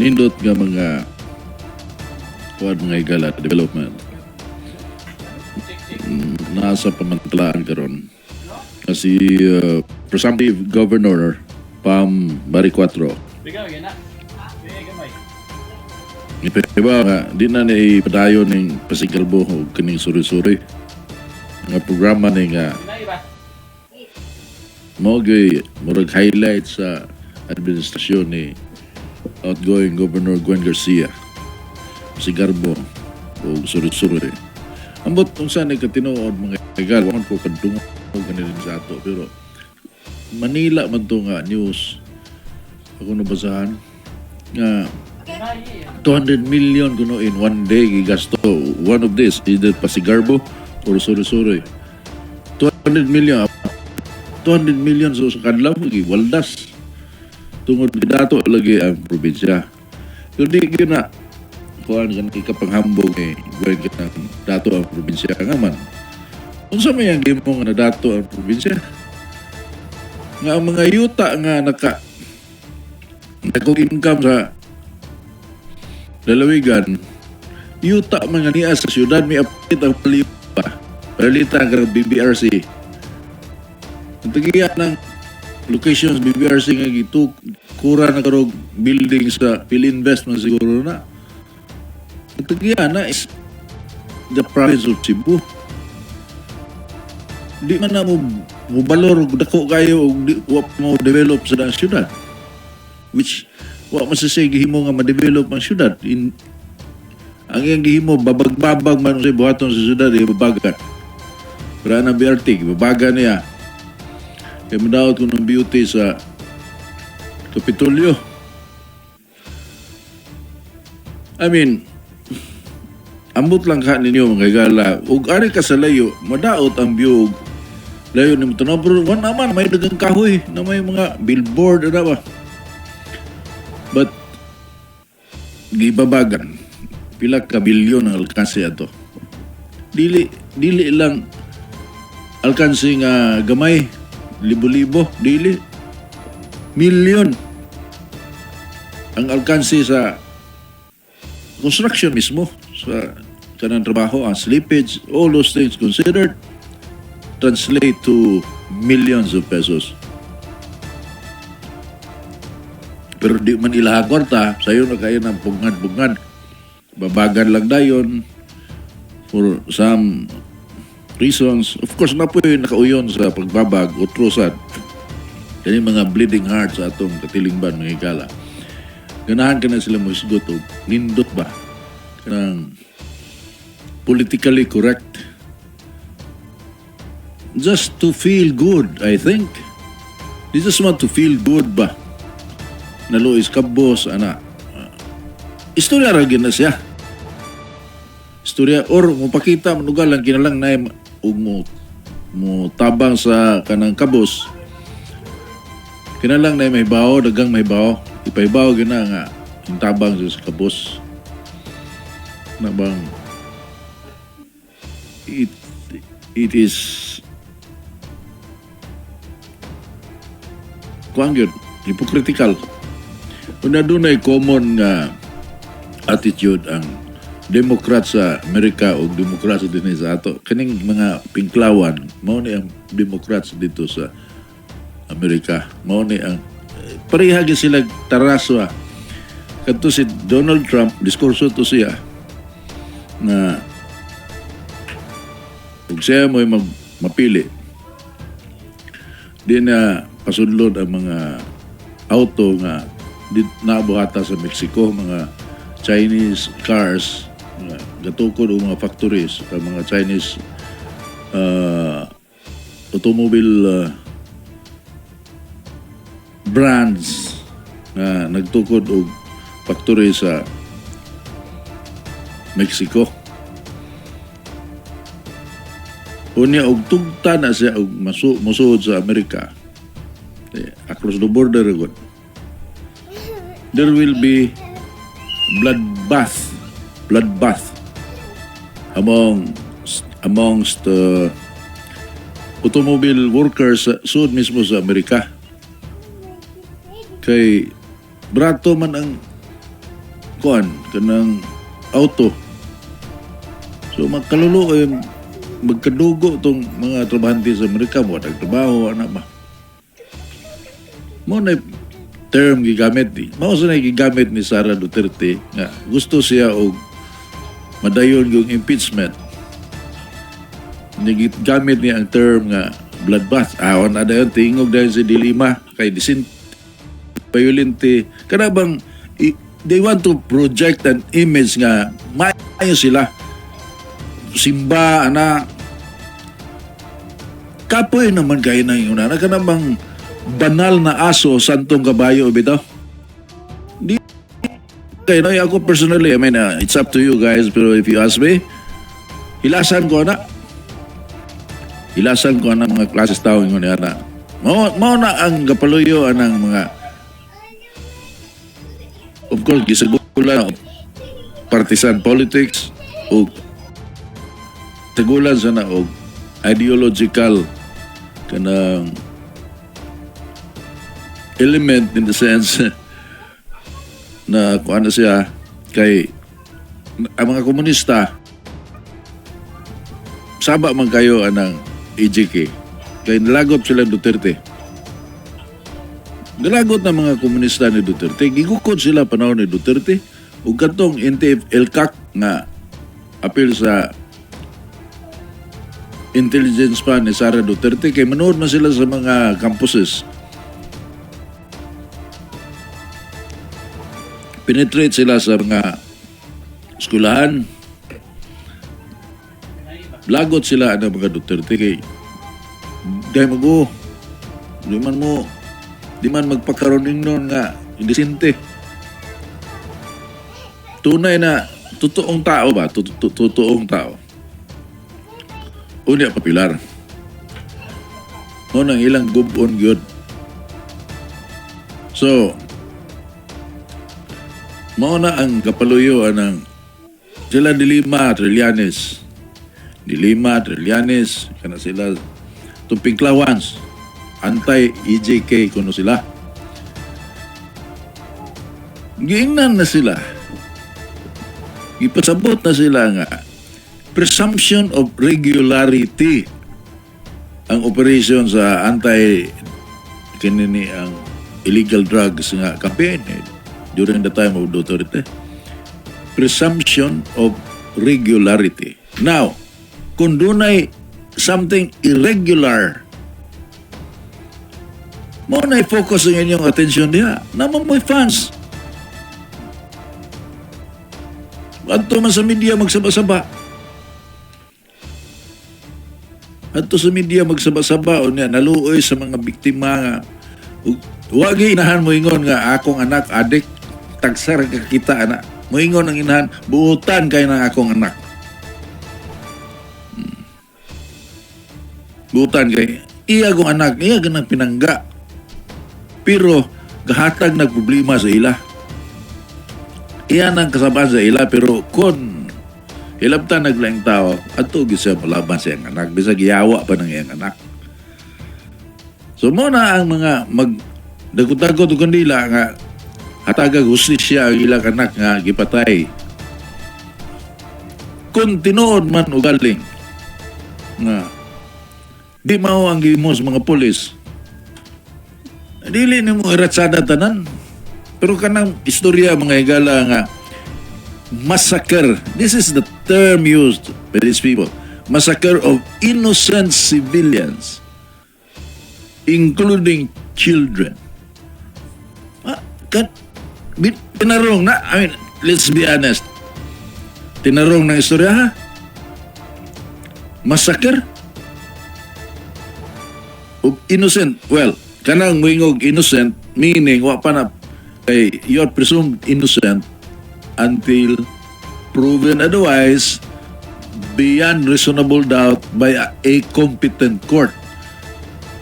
Nindot nga mga kuan, mga higala, development. Nasa pamantalaan karon nga si presumptive Governor Pam Baricuatro. Iba nga di na ni ipadayon ning Pasigarbo o kining suri-suri nga programa ni nga mao gyud murag highlight sa administrasyon ni outgoing Governor Gwen Garcia, Pasigarbo o suri-suri. Ambot unsa ni katinuod, mga higala, wa man ko kadungog kanila sa ato, pero Manila man to nga news ako nabasahan nga 200 million kuno in one day gigasto. One of this, either Pasigarbo or suri-suri. 200 million, 200 million. So sa kadlaw waldas tungod dato lagi ang probinsya, pero di gyud na kuan kan ikapanghambog ni Gwen kanang dato ang probinsya. Nga man, unsa may ang gimo nga nadato ang probinsya nga ang mga yuta nga naka nagkong income sa lalawigan, yuta mga niya sa syudad, may apit ang palipa palita ang BBRC, ang tagiya ng locations BBRC nga gitu kura na karog building sa Filinvest man siguro na. Ang tagiya na is the province of Cebu. Di man na mo balor og dako kayo og di, wa mo develop sa syudad, which wa man sa gihimo nga ma-develop ang syudad in ang iyang gihimo, babag-babag man sa buhaton sa syudad, ibabagan pero ang BRT babagan niya kay madaot ko ng beauty sa Kapitolyo. I mean, ambot lang ka ninyo, mga higala, ug ari ka sa layo, madaot ang view ug layo nimo tanaw, pero wa naman may dagang kahoy na may mga billboard ana ba, but gibabagan. Pila ka bilyon ang alkanse ato. Dili dili lang alkanse nga gamay, libo-libo, dili, milyon ang alkanse sa construction mismo, sa kanang trabaho, ang slippage, all those things considered, translate to millions of pesos. Pero di man ilaha kwarta, sayo na kayo ng pugngad-pugngad. Babagan lang dayon for some reasons. Of course, na po yung nakauyon sa pagbabag o trusad. Kani mga bleeding hearts sa atong katilingban, mga higala. Ganahan ka na sila mo isgot og nindot ba? Kanang politically correct. Just to feel good, I think. They just want to feel good ba? Naluis kabos, ana. Istorya ra gyud na siya. Istorya or mopakita manugal lang kinalang na ug mo tabang sa kanang kabos. Kinalang na may bawo, dagang may bawo. Ipahibaw gyud na nga yung tabang sa kabos. Na bang it is kuan gyud, hypocritical. Una, dunay common nga attitude ang Democrat sa Amerika o Democrat sa dinhi sa ato. Kaning mga pinklawan, mao ni ang Democrats dito sa Amerika. Mao ni ang pareha gyud sila taraso ah. Kadto si Donald Trump, diskurso to siya na ug siya mo'y mapili, di na pasudlon ang mga auto nga di nabuhata sa Mexico, mga Chinese cars mga gatukod o mga factories, ang mga Chinese automobile brands nga nagtukod og factory sa Mexico. Unya og tugta na siya og musuod sa Amerika. Eh, across the border gud. There will be bloodbath amongst the automobile workers sa sud mismo sa Amerika. Kay brato man ang kuan kanang auto. So magkaluluoy, magkadugo tong mga trabahante sa Amerika mo nagtrabaho ana ba. Mao na term gigamit ni. Mao sa na gigamit ni Sara Duterte nga gusto siya og madayon yung impeachment. Gigamit niya ang term nga bloodbath. Awan na dayon tingog dayon si De Lima kay disin violente kana bang they want to project an image nga maayo sila, simba ana. Kapoy naman kayo ng ingon na kana bang banal na aso, santong kabayo bitaw. Di kay no, ako personally, I mean, it's up to you guys, pero if you ask me, hilasan ko na, hilasan ko na mga klases tao ingon ana. Mao na ang gapaluyo anang mga, of course gisagulan og partisan politics o sagulan sana og ideological kanang element, in the sense na kung ano siya kay ang mga komunista saba man kayo anang EJK kay nalagot sila Duterte. Nalagot na mga komunista ni Duterte. Gigukod sila panahon ni Duterte ug katong NTF-ELCAC nga apil sa intelligence pa ni Sara Duterte kay manood man sila sa mga campuses, penetrate sila sa mga eskwelahan. Lagot sila ang mga Duterte kay dahil mag di man magpakaroon nun nga indesente, tunay na totoong tao ba, totoong tao unya popular mo nang ilang gubon gyud. So mao na ang kapaluyo anang sila De Lima, Trillanes. De Lima, Trillanes, kana sila Tumping Klawans, anti-EJK kuno sila. Giingnan na sila. Ipasabot na sila nga presumption of regularity ang operation sa anti kinini ang illegal drugs nga campaign eh, during the time of Duterte. Presumption of regularity. Now, kung dunay something irregular, mao na i-focus ang inyong attention diha. Naman mo'y fans. Adto man sa media magsaba-saba. Adto sa media magsaba-saba unya naluoy sa mga biktima nga wagi inahan mo ingon nga akong anak adik, tagsar ka kita anak. Moingon ang inahan, buutan kay ng akong anak. Buutan kay iya akong anak, iya ganang pinangga. Pero gahatag nag problema sa ila. Iya nang kasabaan sa ila, pero kon hilabtan naglaing tao adto gyud siya molaban sa iyang anak bisag giyawa pa ng iyang anak. So mo na ang mga mag dagot-dagot og kandila nga hatagag hustisya ang ilang anak nga gipatay. Kung tinuod man og galing nga di mao ang gihimo sa mga pulis, dili nimo iratsada tanan. Pero kanang istorya mga higala nga massacre, this is the term used by these people, massacre of innocent civilians including children. Tinarong na, I mean, let's be honest, tinarong ng istorya ha? Massacre of innocent. Well, kanang moingog innocent, meaning wa pa na kay you're presumed innocent until proven otherwise beyond reasonable doubt by a competent court.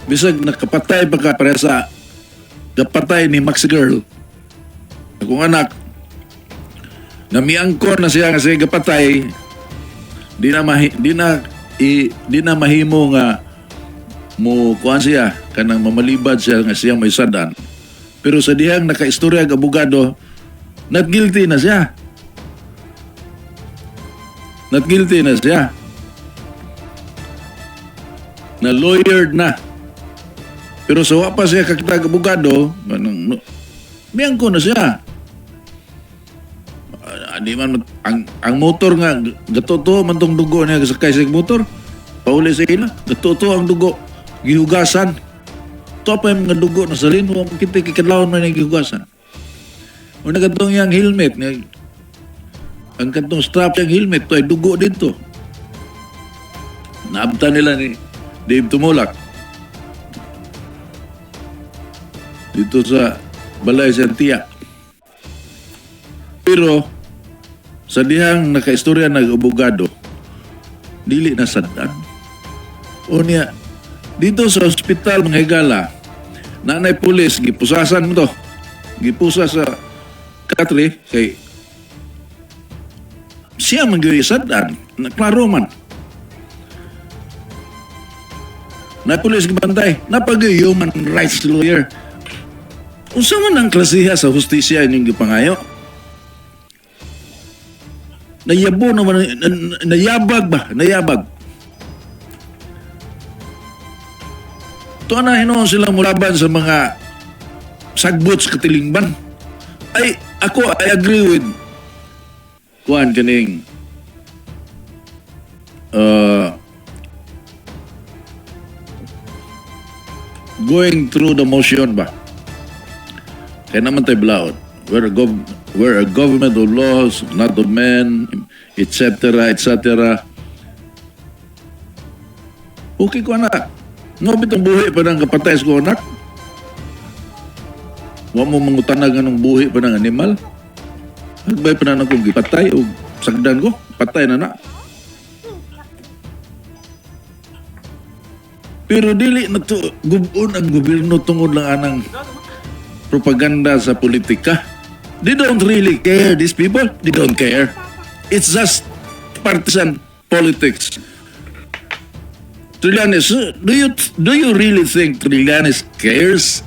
Bisag nakapatay pa ka para sa kapatay ni Max Girl, akong anak, namiangkon na siya nga siya gapatay, di na mahimo nga mo kuan siya kanang mamalibad siya nga siya may sadan. Pero sa dihang nakaistorya ang abogado, Not guilty na siya. Not guilty na siya. Na lawyered na. Pero sa wa pa siya kakita abogado, kanang no, biyangko na siya. Ah, di man ang motor nga gatoto man tong dugo niya sakay sa motor. Pauli sa ila, gatoto ang dugo gihugasan. To pa yung mga dugo na salin, wa man kita kikadlawon man yung gihugasan. Una katong yang helmet nga ang katong strap yang helmet to ay dugo dito. Naabta nila ni Dave Tumulak dito sa balay sa tiya. Pero sa dihang nakaistorya nag-abogado, dili na sadan. O niya, dito sa ospital, mga higala, nanay pulis, gipusasan mo to. Gipusa sa katre, kay siya man gyud sadan, na klaro man. Na pulis gibantay, napag human rights lawyer. Unsa man ang klasiha sa hustisya inyong gipangayo? Nayabo naman, nayabag ba? Nayabag. Ito na hinuon silang mulaban sa mga sagbot sa katilingban. Ay, ako, I agree with kuan kaning going through the motion ba? Kaya naman tayo blaot. We're a government of laws, not of men, etc., etc. Okay ko, anak. Nga bitong buhi pa ng kapatay ko, anak. Wa mo mangutanag anong buhi pa ng animal. Hagbay pa na akong gipatay o sagdan ko. Patay na na. Pero dili na to gubon ang gobyerno tungod lang anang propaganda sa politika. They don't really care, these people. They don't care. It's just partisan politics. Trillanes, do you really think Trillanes cares?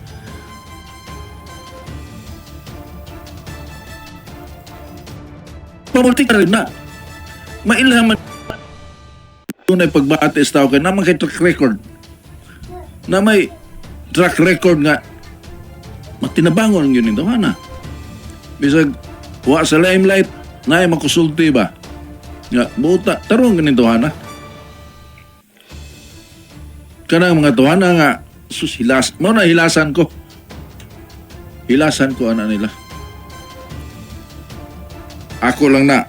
Papolitika rin na. Mailhaman dunay pagbate sa tao kay naman kay track record. Na may track record nga matinabangon ang yun nito, hana. Bisag wa sa limelight, naay makusulti ba? Nga, buta, tarong ganito, hana. Kanang mga tuhana nga, sus, hilas, mo na hilasan ko. Hilasan ko, ana nila. Ako lang na,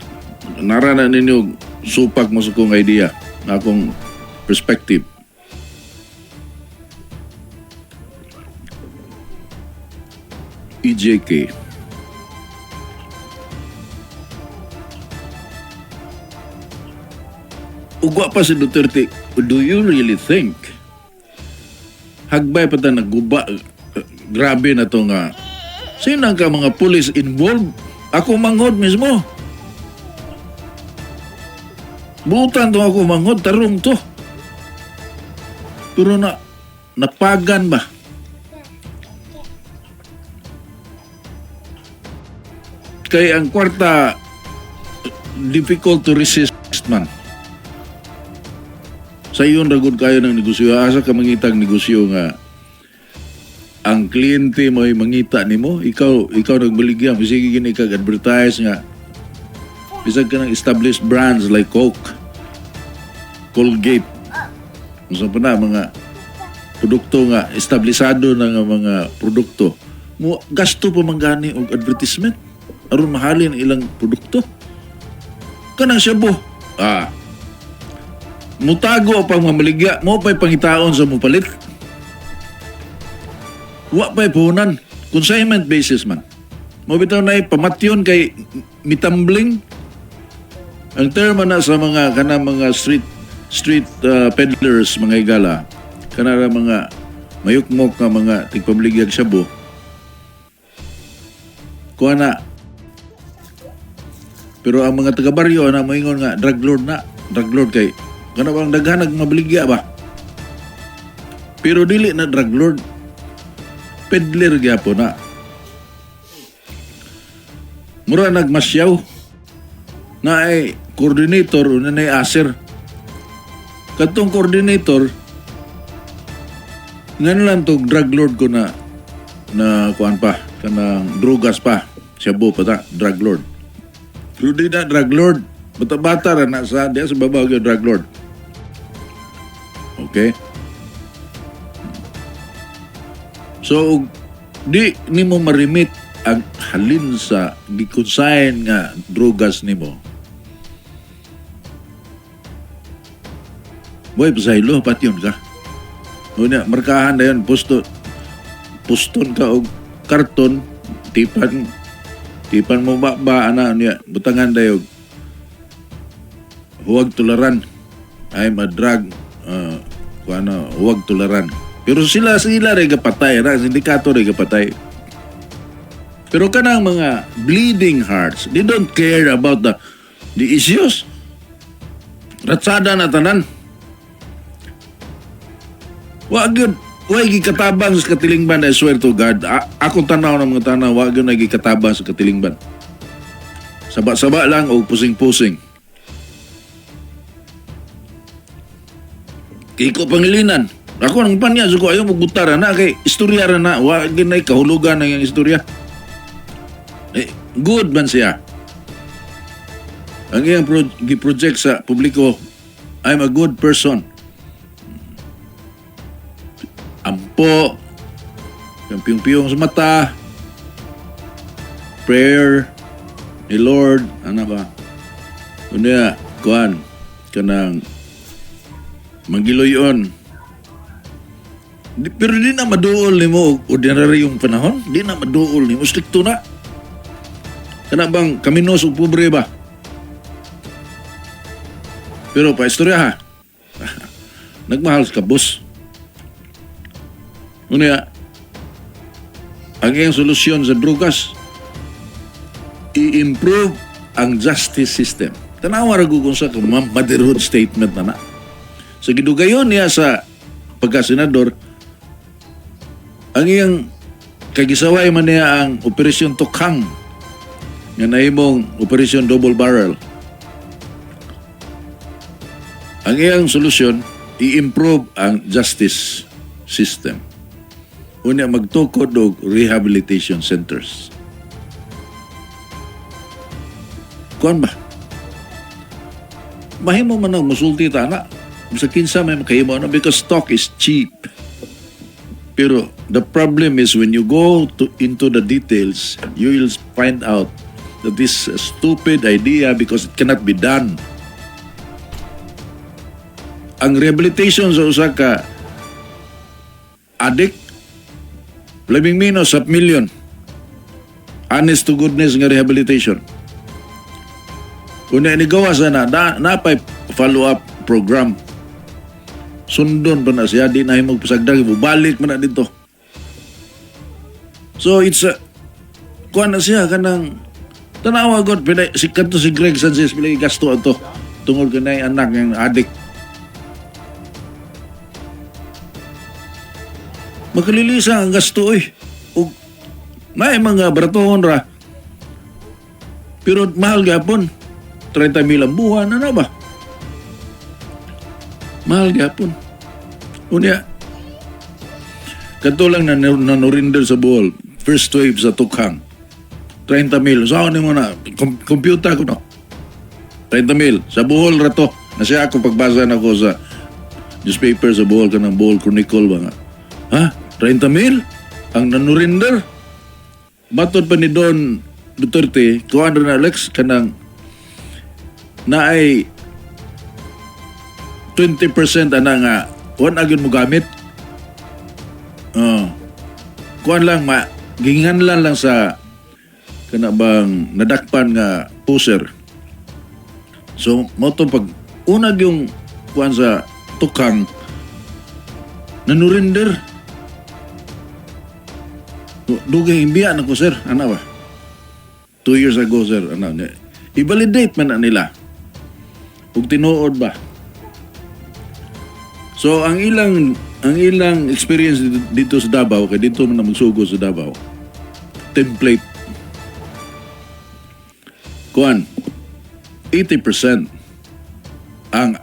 nara na ninyo, supak mo sa kong idea, na akong perspective. EJK. Ugwa pa si Duterte, do you really think hagbay pa ta nagguba, grabe na to nga sino ka mga police involved? Ako manghod mismo, butan to, ako manghod, tarong to, pero na napagan ba kay ang kwarta difficult to resist man. Sa iyon ragod kayo ng negosyo. Asa ka mangitag negosyo nga ang kliyente mo ay mangita nimo, ikaw nagbaligya, sige gini kag advertise nga bisag ka ng established brands like Coke, Colgate, unsa pa na mga produkto nga establisado na nga mga produkto mo, gasto pa man gani og advertisement aron mahalin ang ilang produkto. Kanang shabu, mutago pa mga maligya mo pa'y pangitaon sa mupalit, wa pa'y puhunan, consignment basis man mo bitaw na pamatyon kay mitambling. Ang term na sa mga kana mga street street peddlers, mga higala, kana ra mga mayukmok nga mga tigpamligyag shabu, kuha na. Pero ang mga taga-baryo na moingon nga drug lord na, drug lord kay kana bang daghan nagmabaligya ba. Pero dili na drug lord, peddler gyapon na. Mura nagmasyaw na ay coordinator o na ay aser. Katong coordinator, nga lang to, drug lord ko na na kuan pa, kanang drugas pa, shabu pa ta, drug lord. Pero di na drug lord, bata-bata ra na sa diya sa babaw gyud drug lord. Okay? So, di nimo marimit ang halin sa gikonsign nga drugas nimo. Boy, pasaylo, patyon ka. Unya, markahan na yun, pusto, puston ka og karton, tipan, tipan mo ba, ba, ana, niya, butangan dayo. Huwag tularan. I'm a drug, ano, huwag tularan. Pero sila, sila rin kapatay, na, sindikato rin kapatay. Pero kanang mga bleeding hearts, they don't care about the issues. Ratsada na tanan. Wa gyud way gikatabang sa katilingban, I swear to God. Akong tanaw ng mga tanaw, wa gyud gikatabang sa katilingban. Saba-saba lang o pusing-pusing. Kiko Pangilinan. Ako nang panya so ko ayaw magbutar na kay istorya ra na, wa gyud nay kahulugan ang iyang istorya. Eh, good man siya. Ang iyang gi-project sa publiko, "I'm a good person." Ampo, yung piyong-piyong sa mata, prayer ni Lord, ano ba? Unya, kuan, kanang magiloyon. Di, pero di na maduol nimo og ordinary yung panahon, di na maduol nimo, strikto na. Kana bang kaminos ug pobre ba? Pero pa istorya ha. Nagmahal sa kabus. Unya, ang iyang solusyon sa drugas, i-improve ang justice system. Tanawa ra kung sa motherhood statement na na. Sa gidugayon niya sa pagka-senador, ang iyang kagisaway man niya ang Operasyon Tokhang nga nahimong Operasyon Double Barrel. Ang iyang solusyon, i-improve ang justice system. Unya magtukod og rehabilitation centers. Kuan ba? Mahimo man ang musulti ta na. Sa kinsa may makahimo na because talk is cheap. Pero the problem is when you go to into the details, you will find out that this is a stupid idea because it cannot be done. Ang rehabilitation sa usa ka addict, labing menos sa million. Honest to goodness nga rehabilitation. Kung ni gawa sana, na, napay follow-up program. Sundon pa na siya, di na himog pasagdag, balik man na dito. So it's a, kuan na siya, kanang, tanawa god, pila, si kadto si Greg Sanchez, pila gasto ato, tungod kanay anak ng addict. Makalilisa ang gasto eh. Ug may mga baratohon ra. Pero mahal gyapon. 30 mil ang buwan, ano ba? Mahal gyapon. Unya, kadto lang na nanurinder sa Bohol, first wave sa Tokhang. 30 mil. Saan mo na? Computer ko no. 30 mil. Sa Bohol ra to. Nasiya ako pagbasa na ko sa newspaper sa Bohol, kanang Bohol Chronicle ba nga. Ha? 30 mil? Ang nanurinder? Matod pa ni Don Duterte, kuan na Alex, kanang na ay 20% ana nga kuan agyon mo gamit. Oh. Kuan lang ma ginganlan lang sa kana bang nadakpan nga poser. So mo to pag unag yung kuan sa Tokhang, nanurinder. Dugay imbiya na ko, sir, ana ba? 2 years ago, sir, ana. I-validate man na nila. Ug tinuod ba? So ang ilang experience dito, dito sa Davao, kay dito man na magsugo sa Davao. Template. Kuan, 80% ang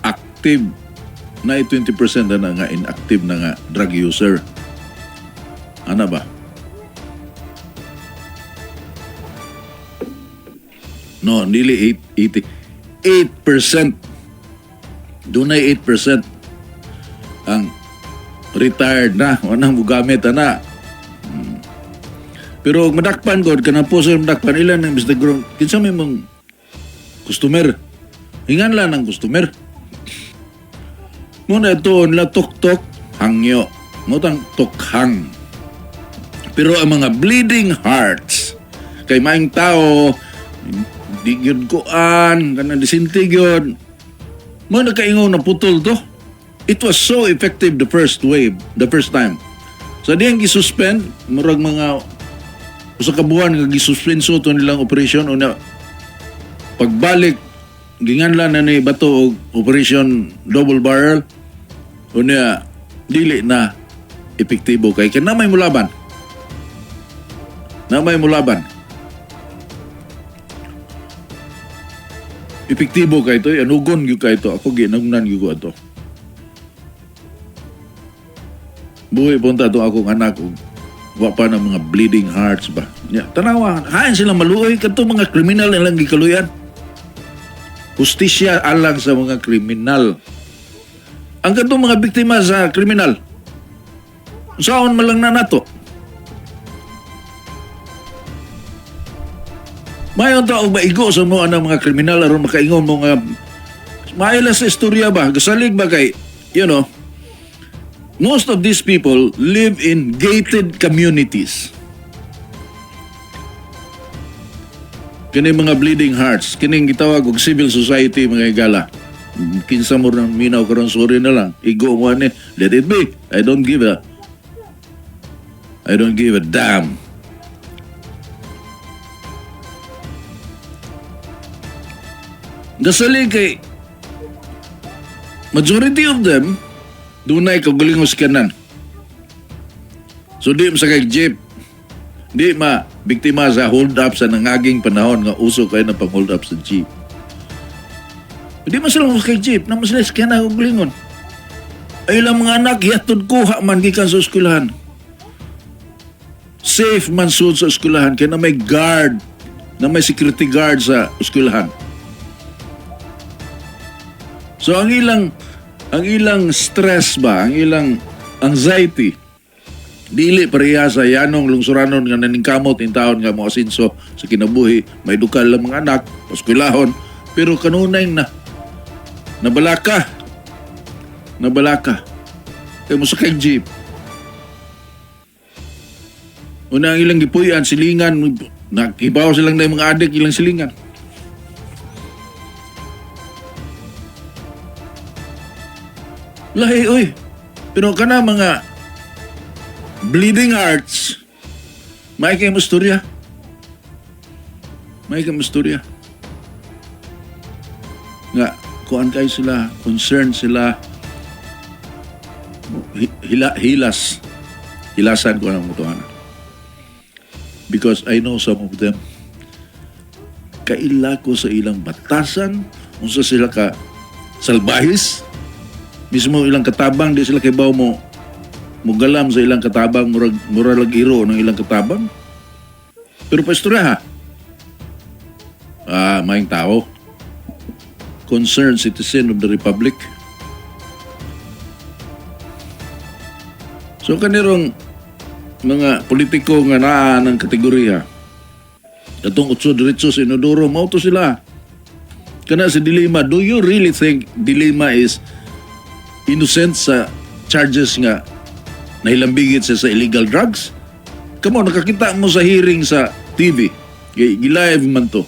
active na, 20% na nga inactive na nga drug user. Ana ba? No, nearly 8, 80. 8%. Dunay 8% ang retired na, wala mugamit ana. Pero madakpan god kana po sir, madakpan ilan ng Mr. Grom, kinsa may mong customer. Hingan lang ng customer. Muna ito, nila tok-tok, hangyo. Mutang tokhang. Pero ang mga bleeding hearts, kay maing tao, di gyud kuan, kanang disinti gyud. Mo nakaingon na putol to. It was so effective the first wave, the first time. So diyang gisuspend, murag mga usa ka buwan nga gisuspend so to nilang operation. Una pagbalik, ginganlan na ni Bato og Operation Double Barrel. Unya dili na epektibo kay kanamay mulaban. Namay mulaban. Epektibo kay ito, anugon gyud kay ito. Ako ginagnan gyud ko ato. Buhi punta to akong anak og wa pa ng mga bleeding hearts ba. Ya, tanawa, hain sila maluoy kadto mga kriminal nilang gikaluyan. Hustisya alang sa mga kriminal. Ang kadtong mga biktima sa kriminal, saon man lang na nato. Mayon ta og maigo sa mo ang mga kriminal aron makaingon mo nga maayo lang sa istorya ba, gasalig ba kay most of these people live in gated communities. Kini mga bleeding hearts, kining gitawag og civil society, mga higala. Kinsa mo nang minaw karon, sorry na lang. Igo mo ani, let it be. I don't give a damn. Gasalig kay majority of them dunay kaugalingong kanan. So di mo sa kay jeep, di ma biktima sa hold up sa nangaging panahon nga uso kayo ng pang hold up sa jeep. Di man sila kay jeep, na sila sa kanang kaugalingon. Ay ilang mga anak, yatod kuha man gikan sa eskwelahan. Safe man sud sa eskwelahan kay na may guard, na may security guard sa eskwelahan. So ang ilang stress ba, ang ilang anxiety dili pareha sa yanong lungsuranon nga naningkamot in taon nga moasinso sa kinabuhi, may dukal lang mga anak, paskwelahon, pero kanunay na nabalaka. Nabalaka. Kay mo sakay jeep. Una ang ilang gipuy-an, silingan, nakibaw silang na mga adik ilang silingan. Lahi, oy. Pero kana mga bleeding hearts, may kay mo istorya. May kay mo istorya. Nga, kuan kay sila, concerned sila, hilas. Hilasan ko ang mutuhan. Because I know some of them, kaila ko sa ilang batasan, unsa sila ka salbahis, mismo ilang katabang, di sila kibaw mo mugalam sa ilang katabang, murag, murag iro ng ilang katabang. Pero pastura ha, maing tao, concerned citizen of the republic. So kanirong mga politiko nga naa ng kategorya, katong utso diretso sa inodoro, mao to sila. Kana si Dilima, do you really think Dilima is innocent sa charges nga nahilambigit siya sa illegal drugs? Come on, nakakita mo sa hearing sa TV. Gi-live man to.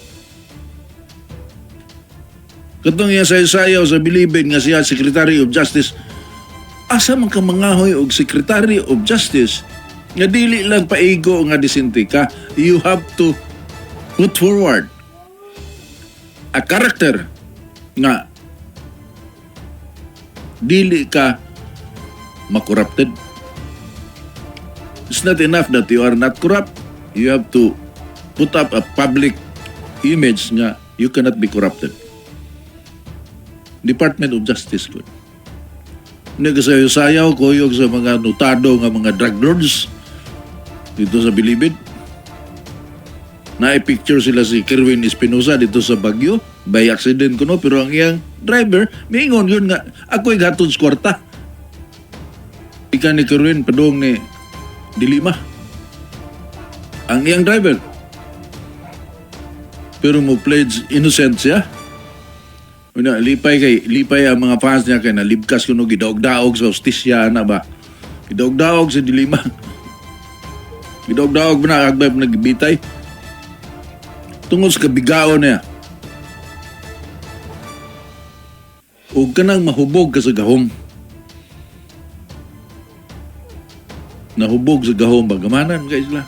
Katong iya sayaw sa bilibid nga siya Secretary of Justice, asa man ka mangahoy og Secretary of Justice nga dili lang paigo nga disente ka? You have to put forward a character nga dili ka makorrupted. It's not enough that you are not corrupt. You have to put up a public image nga you cannot be corrupted. Department of Justice ko. Nagasayaw-sayaw, kuyog sa mga notado nga mga drug lords dito sa Bilibid. Na-picture sila si Kerwin Espinosa dito sa Baguio by accident kuno, pero ang iyang driver miingon yun nga ako'y gatod sa kwarta. Ika ni Kerwin padung ni Dilima. Ang iyang driver. Pero mo pledge innocent siya. Una, lipay kay lipay ang mga fans niya kay nalibkas kuno, gidaog-daog sa hustisya na ba. Gidaog-daog sa Dilima. Gidaog-daog ba na agbay nagbitay. Tungod sa kabigaon niya. Ug kanang mahubog ka sa gahom. Nahubog sa gahom ba? Gamanan kay sila.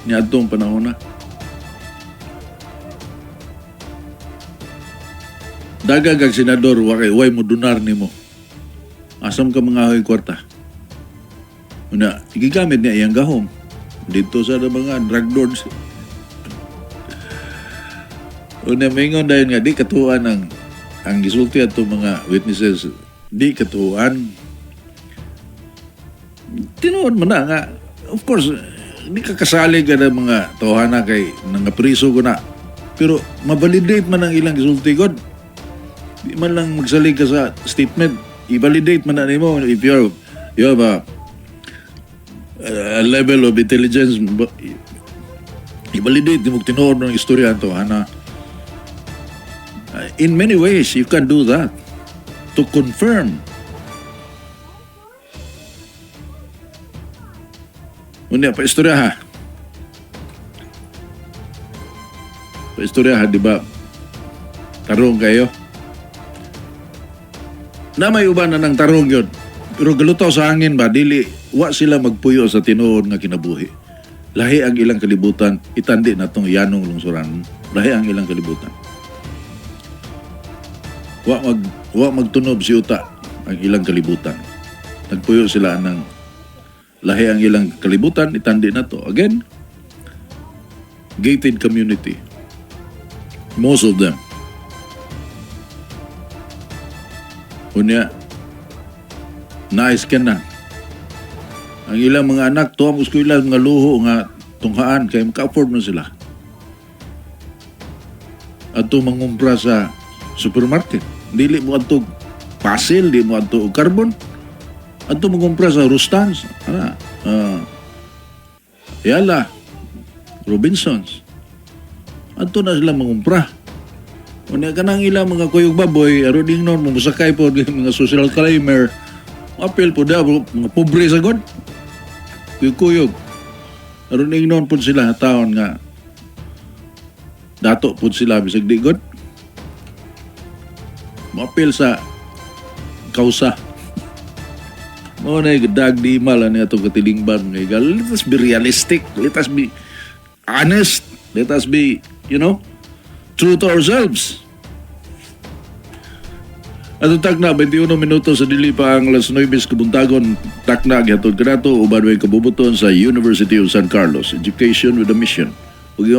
Niadtong panahon na. Dagag ang senador, wa kay way mo donar nimo. Asam ka mga hoy kwarta. Una, gigamit niya iyang gahom. Dito sa mga drug lords. Una, mingon dahil nga, di katuan ang gisulti ato mga witnesses, di katuan. Tinuod mo na nga, of course, di ka kasali ka ng mga tawhana kay nangapriso ko na. Pero mabalidate man ang ilang gisulti god. Di man lang magsalig ka sa statement, i-validate man na nimo if you have a level of intelligence, i-validate mo tinuod ng istorya ato ana. In many ways you can do that to confirm. Unya, pa istorya ha. Pa istorya ha, di ba? Tarong kayo. Na may uban na ng tarong yun. Pero galutaw sa hangin ba, dili, wa sila magpuyo sa tinuod nga kinabuhi. Lahi ang ilang kalibutan, itandi na tong yanong lungsuran. Lahi ang ilang kalibutan. Wa magtunob si uta ang ilang kalibutan. Nagpuyo sila ng lahi ang ilang kalibutan, itandi na to. Again, gated community. Most of them. Unya, nice ka na. Ang ilang mga anak, tuwang eskwela, mga luho nga tunghaan, kay maka-afford man sila. Ato mangumpra sa supermarket. Dili mo adto pasil, di mo adto og carbon. Adto mangumpra sa Rustans, ana, Yala, Robinsons. Adto na sila mangumpra. Unya kanang ilang mga kuyog baboy, aron ingnon mo musakay po mga social climber. Apil po da mga pobre sa god. Kuyog-kuyog. Aron ingnon po sila taon nga dato po sila bisag di god. Moapil sa kausa. Mo na dag di mala ni atong katilingban nga igal. Let us be realistic. Let us be honest. Let us be true to ourselves. Atong takna, 21 minuto sa dili pa ang alas 9 kabuntagon. Takna, gihatod kanato, uban may kabubuton sa University of San Carlos. Education with a mission. Ug